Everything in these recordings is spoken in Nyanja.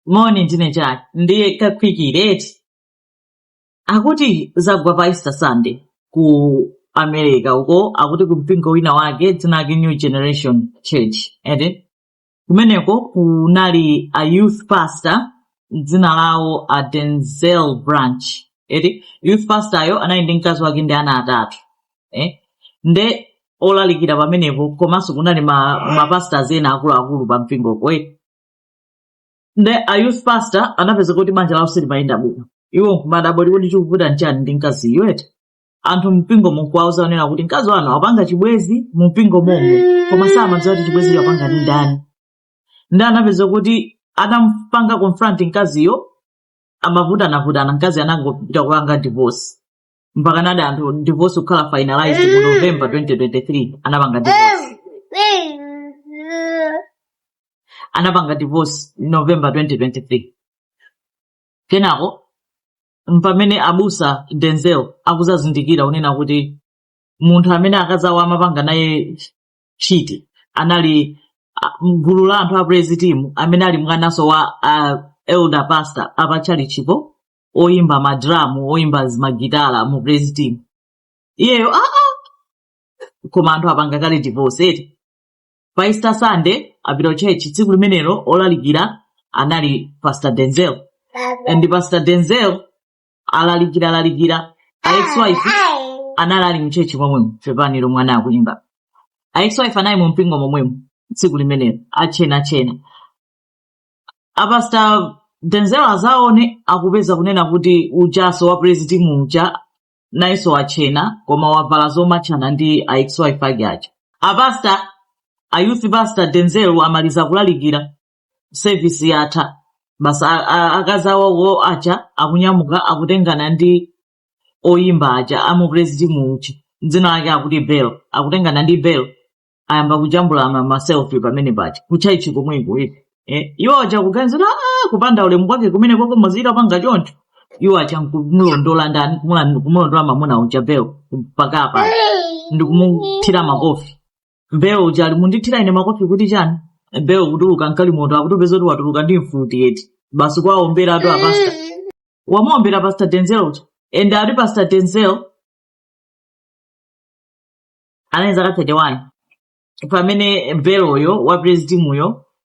Moni, ndine Jack. Ndiye kakhwikireti akuti zagwa pa Easter Sunday ku America uko, akuti ku mpingo wina wake dzina lake New Generation Church, eti? Kumeneko kunali a youth pastor dzina lawo a Denzel Branch, eti? Youth pastor yo anali ndi mkazi wake ndi ana atatu, eh? Nde olalikira pamenepo komanso kunali ma pastors ena akuluakulu pa mpingopo, eti? Nde a youth pastor anapeza kuti banja lawo silimayenda bwino. Iwo nkumadabwa kuti chikuvuta nchani ndi mkaziyo, eti? Anthu mpingo mukuwauza onena kuti mkazi wanu apanga chibwezi mu mpingo momo, koma samadziwa kuti chibwezicho apanga ndi ndani. Nde anapeza kuti atampanga confront mkaziyo, amavutanavutana, mkazi anangopita kupanga divorce. Mpaka nadi anthu divorce kukhala finalized mu November 2023. Anapanga divorce, anapanga divorce November 2023. Kenako mpamene abusa Denzel akuzazindikira kunena kuti munthu amene akazawo amapanga naye cheat anali mgulu la anthu a praise team amene ali mwananso wa elder pastor apatchalichipo, oyimba madramu, oyimba magitala mu praise team iyeyo. Koma anthu apanga kale divorce, eti? Pa Easter Sunday apita ku church tsiku limenelo, olalikira anali Pastor Denzel, and Pastor Denzel alalikira, alalikira, a ex-wife anali ali mchechi momwemo. Pepani, mwana akuimba. A ex-wife anali mu mpingo momwemo tsiku limenelo, achena chena. Apastor Denzel azaone akupeza kunena kuti ujaso wa praise team uja nayenso wachena, koma wavala zomatchana ndi a ex-wife ake aja. Apastor, a youth pastor Denzel amaliza kulalikira, service yatha basa, akazi awowo aja akunyamuka, akutengana ndi oyimba aja amu praise team uja, dzina lake akuti Bell. Akutengana ndi Bell, ayamba kujambula ma selfie pamene paja kuchaichi komweko, eh, iwo aja kuganiza kuti kupanda ulemu kwake kumene koko muzita panga choncho. Iwo aja nkumulondola ndani? Kumulondola mamuna uja Bell mpaka apa ndikumuthira makofi. Bell uja ali, "Mundithira ine makofi kuti chani?" Bell kutuluka mkalimoto, akutupeza kuti watuluka ndi mfuti, eti? Basi, kwaombera atu apasta, wamuombera Pastor Denzel uja. And ati Pastor Denzel anali zaka 31 pamene Belloyo wa praise team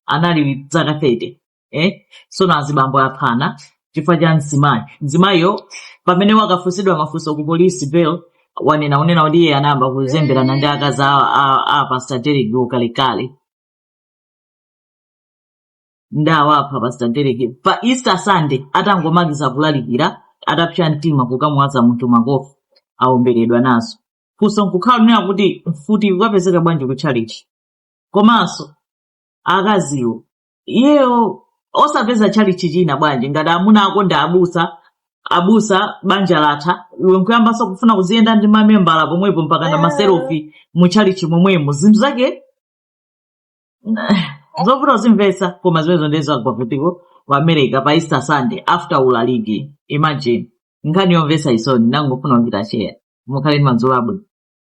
anali zaka 30, eh? Sono azibambo aphana chifukwa cha mzimayi. Mzimayiyo pamene wakafunsidwa mafunso ku polisi, Bell wanena unena kuti iye anayamba kuzemberana ndi akazi a Pastor Derek kalekale. Ndawapha Pastor Derek pa Easter Sunday atangomaliza kulalikira, atapsa mtima kukamwaza munthu makofi, aomberedwa nazo. Funso nkukhala kunena kuti mfuti kukapezeka bwanji ku chalichi? Komanso akaziwo, iyeyo osapeza chalichi china bwanji ngati amuna ako ndi abusa? Abusa banja latha, iwe nkuyambanso kufuna kuziyenda ndi mamembala pomwepo, mpaka na ma selfie mu chalichi momwemo. Zinthu zake zovuta kuzimvetsa, koma zimenezo ndizo zagwa kutiko ku America pa Easter Sunday after ulaliki. Imagine, nkhani yomvetsa isoni. Nangofuna kuchita share. Mukhale ndi madzulo abwino.